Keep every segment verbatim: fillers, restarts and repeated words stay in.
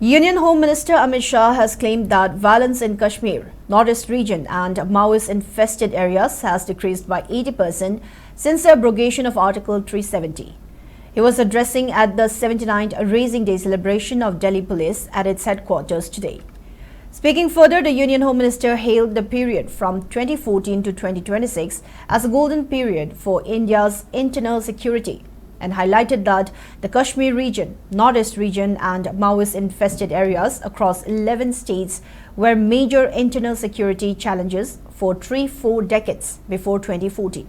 Union Home Minister Amit Shah has claimed that violence in Kashmir, Northeast region, and Maoist infested areas has decreased by eighty percent since the abrogation of Article three seventy. He was addressing at the seventy-ninth Raising Day celebration of Delhi Police at its headquarters today. Speaking further, the Union Home Minister hailed the period from twenty fourteen to twenty twenty-six as a golden period for India's internal security and highlighted that the Kashmir region, Northeast region, and Maoist infested areas across eleven states were major internal security challenges for three, four decades before twenty fourteen.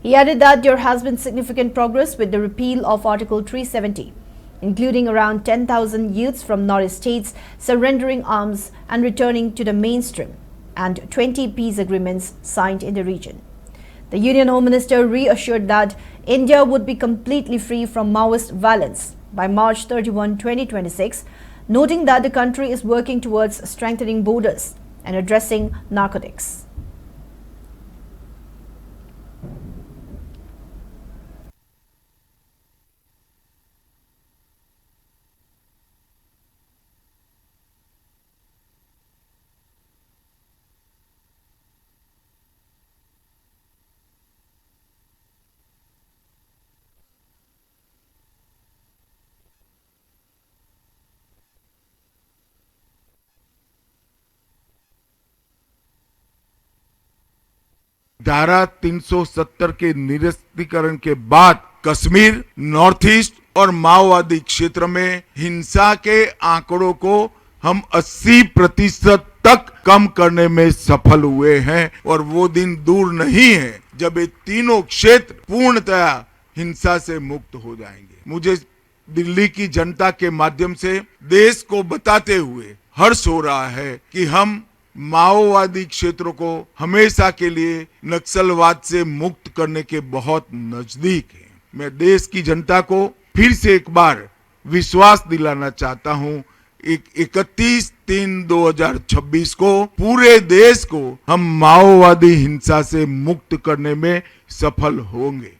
He added that there has been significant progress with the repeal of Article three seventy, including around ten thousand youths from Northeast states surrendering arms and returning to the mainstream, and twenty peace agreements signed in the region. The Union Home Minister reassured that India would be completely free from Maoist violence by March thirty-one, twenty twenty-six, noting that the country is working towards strengthening borders and addressing narcotics. धारा तीन सौ सत्तर के निरस्तीकरण के बाद Kashmir, north east और माओवादी क्षेत्र में हिंसा के आंकड़ों को हम अस्सी प्रतिशत तक कम करने में सफल हुए हैं और वो दिन दूर नहीं है जब ये तीनों क्षेत्र पूर्णतया हिंसा से मुक्त हो जाएंगे। मुझे दिल्ली की जनता के माध्यम से देश को बताते हुए हर्ष हो रहा है कि हम माओवादी क्षेत्रों को हमेशा के लिए नक्सलवाद से मुक्त करने के बहुत नजदीक हैं। मैं देश की जनता को फिर से एक बार विश्वास दिलाना चाहता हूं, एक इकतीस तीन दो हज़ार छब्बीस को पूरे देश को हम माओवादी हिंसा से मुक्त करने में सफल होंगे।